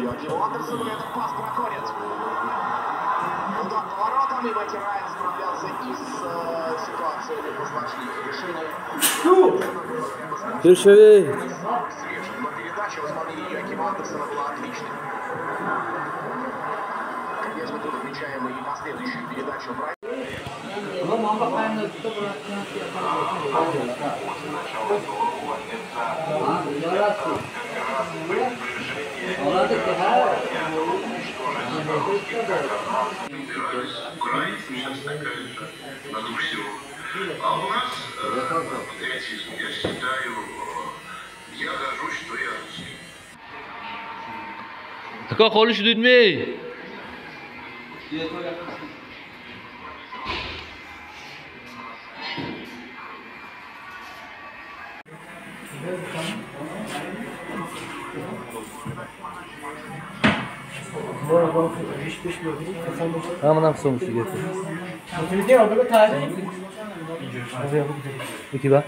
Йоакиму Андерсону, этот пас проходит. Удар по воротам, и Мэтти Райан справлялся и с ситуациями посложнее. Решение свежим, но передача в исполнении Йоакима Андерсона была отличной. Конечно, тут отмечаем и последующую передачу в. А у нас патриотизм, я считаю, я горжусь, что я русский. Какой холиш людьми? Ҳаманам сомуши гирифт. Яки ба?